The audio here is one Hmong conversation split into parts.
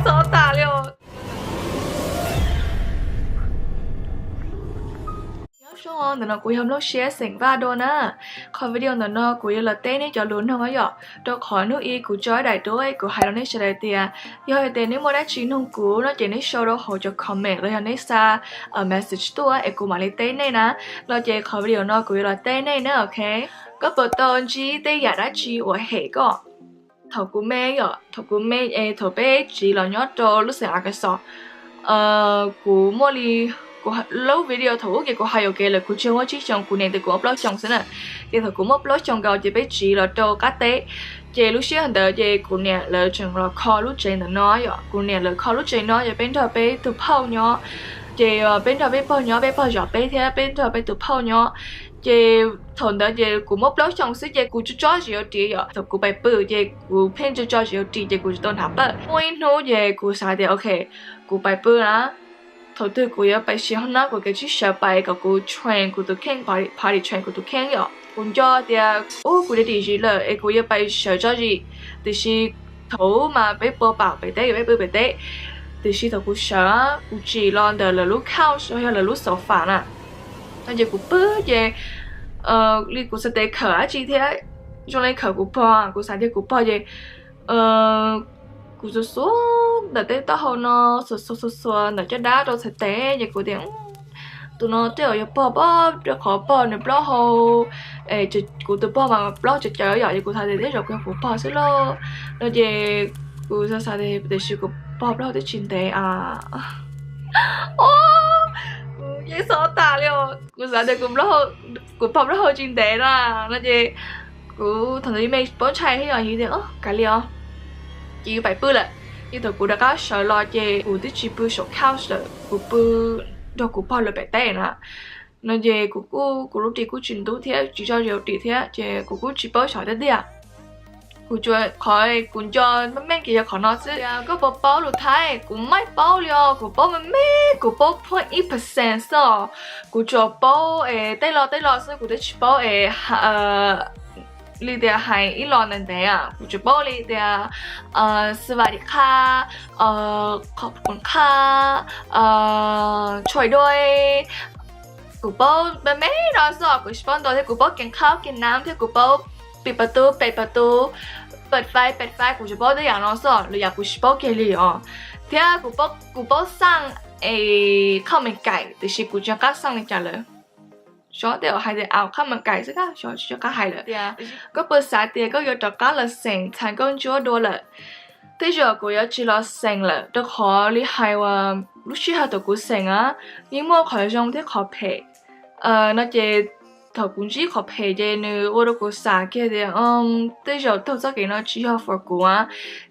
Txhob tas li os. Nyob zoo, ntawm no kuv yog Nplooj Siab xeem Vaj dua na. Qhov video ntawm no kuv yuav los teb nej cov lus noog yom, rau qhov hnub ib kuv tso ib daim duab kuv hais rau nej sawv daws tias yog hais tias nej muaj dab tsi noog kuv no ces nej sau rau hauv cov comment los yog nej xa message tuaj es kuv mam li teb nej na. No ces qhov video no kuv yuav los teb nej na, ok. Koj puas tau ntsib tej yam dab tsi uas hem koj thaum kuv me yom, thaum kuv me es thaum peb tsiv los nyob rau lub xeev Arkansas? Kuv muaj li, lub video thaum ub ces kuv hais yuam kev lawm, kuv tsis muaj tsib xyoos, kuv niam ntawm kuv muaj plaub xyoos xwb na. Ces thaum kuv muaj plaub xyoos nkaus ces peb tsiv los rau qab teb. Ces lub sij hawm ntawd ces kuv niam lawv tseem los kho lub tsev ntawm no yom, kuv niam lawv kho lub tsev no ces peb nrog peb tus phauj nyob. Ces peb nrog peb pog nyob, peb pog zov peb thiab peb nrog peb tus phauj nyob. Ces thaum ntawd ces kuv muaj plaub xyoos xwb ces kuv tso tso zis ua ris yom. Thaum kuv pais pw ces kuv pheej tso tso zis ua ris ces kuv tsis tau hnav pawj. Muaj ib hnub ces kuv xav tias ok, kuv pais pw na, thaum twg kuv yuav pais siv hoob nab kuv kev sib sawv pais kom kuv train kuv tus kheej, party train kuv tus kheej yom. Kuv nco tias ub kuv yuav dim zis lawm es kuv yuav pais sawv tso zis. Tiam sis thaum ub mas peb pw pem teb, peb pw pem teb. Tiam sis thaum kuv sawv, kuv tsim los ntawm lawv lub couch los yog lawv lub sofa na, no ces kuv pw ces li kuv xav tias khawm dab tsi thiab, zoo li khawm kuv pog, kuv xav tias kuv pog ces kuv xuas xuas ntawm tej taub hau no, xuas xuas xuas xuas ntawm caj dab rau txhais tes ces kuv tias tus no tej zaum yog pog pab, rau qhov pog nws plaub hau, kuv tus pog mas plaub cov cawv yom, ces kuv xav tias tej zaum kuv yog kuv pog xwb lauj. No ces kuv xav xav tias tiam sis kuv pog plaub hau twb tsis ntev a. Kuv yeej xob tas li os, kuv xav tias kuv pog plaub hau tsis ntev na. No ces kuv thaum ntawd me paub ntshai thiab yom, yus tias kav liam os, ces yus pais pw lawm. Ces thaum kuv rov qab sawv los ces kuv twb tsis pw saum couch lawm, kuv pw nrog kuv pog lawv pem teb na. No ces kuv kuj, kuv lub ris kuj tsis ntub thiab tsis tso zis ua ris thiab ces kuv kuj tsis paub xyov tiag tiag. Kuv tsuas, qhov kuv nco meej meej ces yog qhov no xwb. Koj puas paub lus Thaib? Kuv tsis paub li os, kuv paub me me, kuv paub point ib percent xwb os. Kuv tsuas paub es tej lo tej lo xwb, kuv twb tsis paub es li tias hais ib lo ntev ntev, kuv tsuas paub li tias สวัสดีค่ะ, ขอบคุณค่ะ, ช่วยด้วย. Kuv paub me me no xwb os, kuv tsis paub ntau thiab. Kuv paub กินข้าวกินน้ำ thiab kuv paub ปิดประตู เปิดประตู, เปิดไฟ เปิดไฟ, kuv tsuas paub tej yam no xwb os, lwm yam kuv tsis paub kiag li os. Thiab kuv paub xaj es ข้าวมันไก่ tiam sis kuv tsis nco qab xaj li cas lawm. Xyov tej zaum hais tias ข้าวมันไก่ xwb, xyov tsis nco qab hais lawm. Tias koj puas xav tias koj yuav rov qab los xeem txhais nkauj ntsuab dua lawm? Tej zaum kuv yuav tsis los xeem lawm rau qhov li hais uas lub sij hawm thaum kuv xeem a, yeej muaj qhov zoo thiab qhov phem. No ces thaum kuv ntsib qhov phem ces nws ua rau kuv xav kiag tias tej zaum taug txoj kev no tsis yog for kuv a.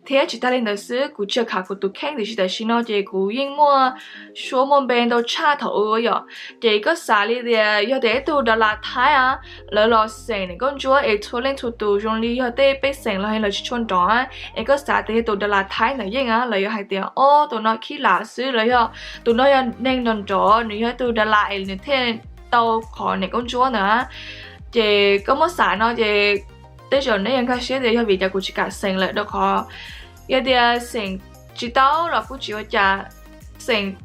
Thiab tsis tas li ntawd xwb, kuv tsis khav kuv tus kheej, tiam sis tam sim no ces kuv yeej muaj suab muaj npe ntau tshaj thaum ub yom. Ces koj xav li tias yog tias ib tug das las Thaib a, lawv los xeem nkauj ntsuab es txhua leej txhua tus zoo li yog tej pej xeem los lawv tsis tshua nrov, es koj xav tias yog tus das las Thaib ntawd yeej a, lawv yuav hais tias o, tus no khib lav xwb, los yog tus no yog neeg nrov nrov, nws yog ib tug das las es nws thiaj tau qhov nkauj ntsuab ntawd. Ces koj muab xav no ces tej zaum nej yuav nkag siab tias yog vim cas kuv tsis kam xeem lawm, rau qhov yog tias xeem tsis tau los kuj tsis ua cas, xeem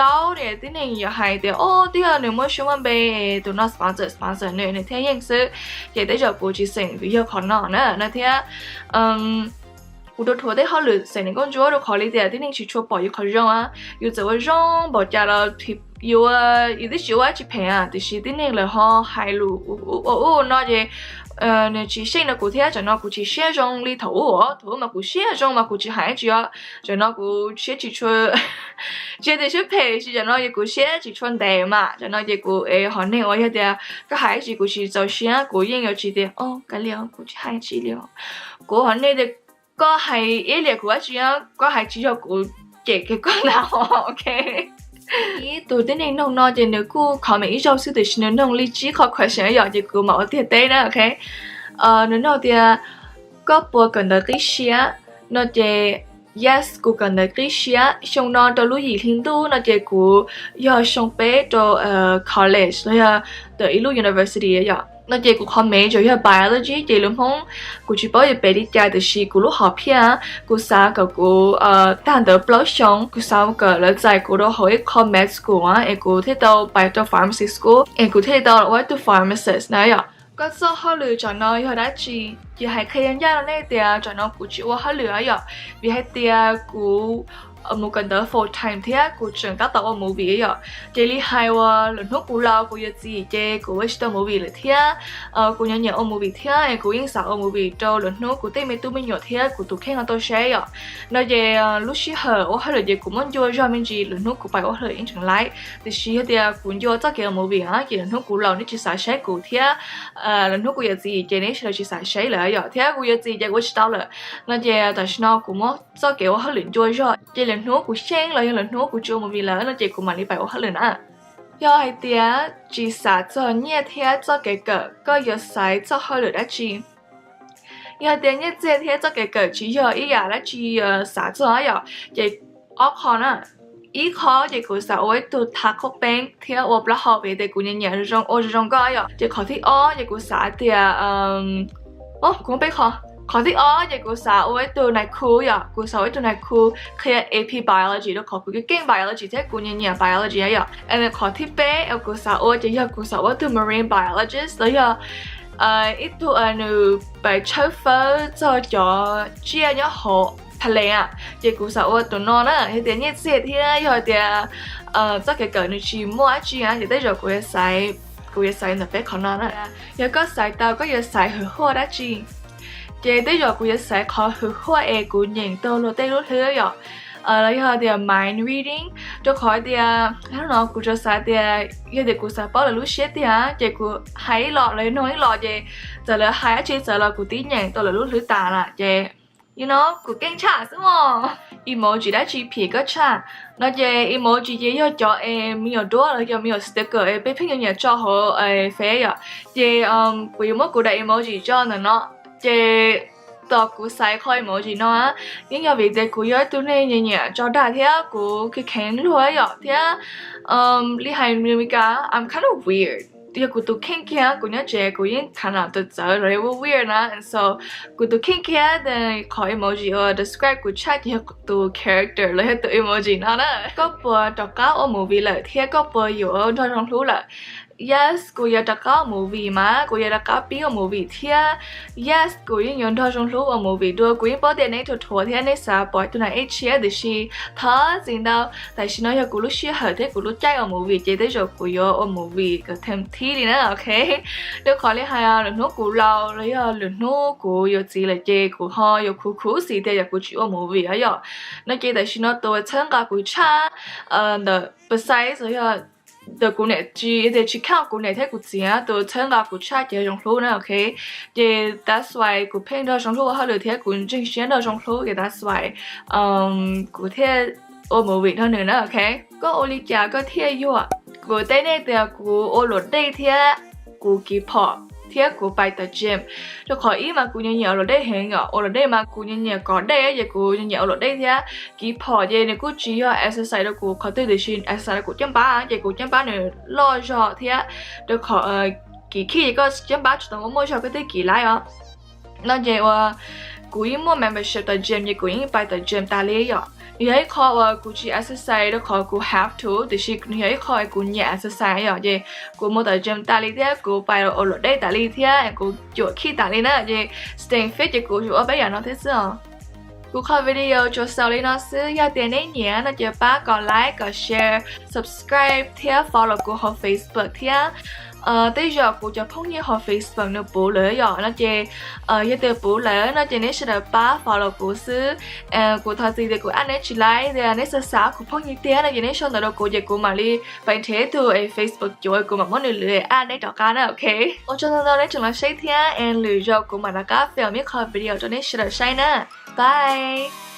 tau ces tib neeg yuav hais tias o, twb yog nws muaj suab muaj npe, tus no sponsor sponsor nws, nws thiaj yeej xwb. Ces tej zaum kuv tsis xeem vim yog qhov no na, no thiab kuv rau thuav tej hauj lwm xeem nkauj ntsuab rau qhov li tias tib neeg tsis tshua pom yus qhov zoo a. Yus txawm ua zoo npaum cas los yus, yus twb tsis ua dab tsi phem a, tiam sis tib neeg lawv ho hais lus ua ub ua no ces nws tsis xyeej rau kuv thiab. Tam no kuv tsis siab zoo li thaum ub, thaum ub mas kuv siab zoo mas kuv tsis hais dab tsi os. Tam no kuv siab tsis tshua, tsis tias siab phem, tiam sis tam no ces kuv siab tsis tshua ntev mas, tam no ces kuv es hom neeg uas yog tias koj hais dab tsi kuv tsis txaus siab, kuv yeej yuav tsis tias o, kav liam, kuv tsis hais dab tsi li. Kuv hom neeg tias koj hais ib liam kuv dab tsi, koj hais tsis yog kuv cem kiag koj ntag, ok. Ib tug tib neeg noog no ces nws kuj comment ib zaug xwb tiam sis nws noog li tsib qho question yom, ces kuv mam ua tiag teb na, ok. Nws noog tias koj puas kawm ntawv qib siab? No ces yes, kuv kawm ntawv qib siab. Xyoo no rau lub yim hli ntuj no ces kuv yog xyoo peb rau college los yog ntawm ib lub university yom. No ces kuv qhov major yog biology ces lus Hmoob kuv tsis paub yuav piav li cas tiam sis kuv lub hom phiaj kuv xav kom kuv tag ntawd plaub xyoo kuv xav kom lawv txais kuv rau hauv ib qho med school es kuv thiaj tau pais rau pharmacy school es kuv thiaj tau ua ib tug pharmacist na yom. Koj txoj hauj lwm tsam no yog dab tsi? Ces hais qhia ncaj rau nej tias tsam no kuv tsis ua hauj lwm yom, vim hais tias kuv mus kawm ntawv full time thiab kuv tseem tab tom ua movie yom. Ces li hais uas lwm hnub kuv laus kuv yuav txiv ces kuv ua tsis tau movie lawm thiab. Kuv nyiam nyiam ua movie thiab es kuv yeej xav ua movie rau lwm hnub kuv tej me tub me nyuam thiab kuv tus kheej no tau saib yom. No ces lub sij hawm ua hauj lwm ces kuv muab ncua zog me ntsis, lwm hnub kuv pais ua hauj lwm yeej tseem laib. Tiam sis yog tias kuv ncua txoj kev ua movie na ces lwm hnub kuv laus nej tsis xav saib kuv thiab lwm hnub kuv yuav txiv ces nej sawv daws tsis xav saib lawm yom, thiab kuv yuav txiv ces kuv ua tsis tau lawm. No ces tam sim no kuv muab txoj kev ua hauj lwm ncua zog ces lwm hnub kuv xyeej los yog lwm hnub kuv tsis ua movie lawm no ces kuv mam li pais ua hauj lwm na. Yog hais tias tsis xav txog nyiaj thiab txoj kev kawm koj yuav xaiv txoj hauj lwm dab tsi? Yog tias nyiaj txiag thiab txoj kev kawm tsis yog ib yam dab tsi xav txog yom, ces ob qho na. Ib qho ces kuv xav ua ib tug taco peeb thiab ua plaub hau vim tias kuv nyiam nyiam zoo ua zoo zoo nkauj yom. Ces qhov thib ob ces kuv xav tias, kuv peb qho. Qhov thib ob ces kuv xav ua ib tug nais khu yom, kuv xav ua ib tug nais khu qhia A P biology rau qhov kuv keej biology thiab kuv nyiam nyiam biology yom. Qhov thib peb kuv xav ua ces yog kuv xav ua ib tug marine biologist los yog ib tug nws pais tshawb fawb txog cov tsiaj nyob hauv pha lees a. Ces kuv xav ua tus no na, yog tias nyiaj txiag thiab yog tias txoj kev kawm nws tsis muaj dab tsi na ces tej zaum kuv yuav xaiv ntawm peb qhov no na. Yog koj xaiv tau koj yuav xaiv hwm huaj dab tsi? Ces tej zaum kuv yuav xaiv qhov hwm huaj es kuv nyeem tau luag tej lub hlwb yom, los yog tias mind reading, rau qhov tias hnub no kuv tsuas xav tias yog tias kuv xav paub lawv lub siab tiag ces kuv hais ib los los yog nug ib los ces txawm lawv hais dab tsi txawv los kuv tib nyeem tau lawv lub hlwb tas lawm ces you know kuv keej tshaj xwb mog. Emoji dab tsi phim koj tshaj? No ces emoji ces yog cov es me nyuam duab los yog me nyuam sticker es peb pheej nyiam nyiam tso hauv Face yom. Ces kuv yuav muab kuv daim emoji tso ntawm no. Ces tos kuv xaiv qhov emoji no, yeej yog vim tias kuv yog ib tug neeg nyiam nyiam tso dag thiab kuv kheev kheev luag yom thiab li hais Meskas I'm kind of weird. Yog kuv tus kheej kiag kuv nyob tsev kuv yeej khav nam tawm txawv los yog weird na. So kuv tus kheej kiag qhov emoji uas describe kuv tshaj ces yog tus character los yog tus emoji no na. Koj puas rov qab ua movie lawm thiab koj puas yuav nrog Zoo Hlub lawm? Yes, kuv yuav rov qab ua movie mas kuv yuav rov qab pib ua movie thiab. Yes, kuv yeej yuav nrog Zoo Hlub ua movie dua. Kuv yeej paub tias neb thuav thuav thiab neb xav pom tus nas ej tshiab tiam sis thov txim ntau, tam sim no yog kuv lub sij hawm thiab kuv lub caij ua movie ces tej zaum kuv yuav ua movie kom them thib li na, ok. Rau qhov li hais lwm hnub kuv laus los yog lwm hnub kuv yuav txiv lawm ces kuv ho yuav khuv khuv xim tias yog kuv tsis ua movie yom. No ces tam sim no tus txhawb nqa kuv tshaj ntawm besides yog ntawm kuv niam tsis, tias tsis count kuv niam thiab kuv txiv, tus txhawb nqa kuv tshaj ces Zoo Hlub na, ok. Ces that's why kuv pheej nrog Zoo Hlub ua hauj lwm thiab kuv ntseeg siab nrog Zoo Hlub ces that's why kuv thiaj ua movie nrog nws na, ok. Koj ua li cas koj thiaj yuag? Kuv teb nej tias kuv ua luam dej thiab kuv kiv phom thiab kuv pais tom gym. Rau qhov ib mas kuv nyiam nyiam ua luam dej heev yom, ua luam dej mas kuv nyiam nyiam kov dej ces kuv nyiam nyiam ua luam dej thiab kiv phom ces nws kuj tsis yog exercise rau kuv qhov twg tiam sis exercise rau kuv caj npab ces kuv caj npab nws loj zog thiab rau qhov kiv khij ces koj caj npab tsis tau muaj muaj zog koj thiaj kiv laib os. No ces uas kuv yeej muaj membership tom gym ces kuv yeej pais tom gym tas li yom. Nws yog ib qho uas kuv tsis exercise rau qhov kuv have to tiam sis nws yog ib qho kuv nyiam exercise yom ces kuv mus tom gym tas li thiab kuv pais ua luam dej tas li thiab kuv cuam khij tas li na ces staying fit ces kuv yuav ua peb yam no thiab xwb os. Kuv qhov video tsuas xaus li no xwb, yog tias neb nyiam no ces pab kom like, kom share, subscribe thiab follow kuv hauv Facebook thiab. Tej zaum kuv cov phooj ywg hauv Facebook nws puv lawm yom no ces yog tias puv lawm no ces neb sawv daws pab follow kuv xwb. Kuv thov txim tias kuv add neb tsis laib tias neb xav xav kuv phooj ywg tiag no ces neb sau ntawv rau kuv ces kuv mam li pais nrhiav ib tug Facebook cuav kuv mam muab nws lwv add neb rov qab na, ok. Ua tsaug ntau ntau neb tseem los saib thiab es lwm zaus kuv mam rov qab film ib qho video rau neb sawv daws saib na. Bye.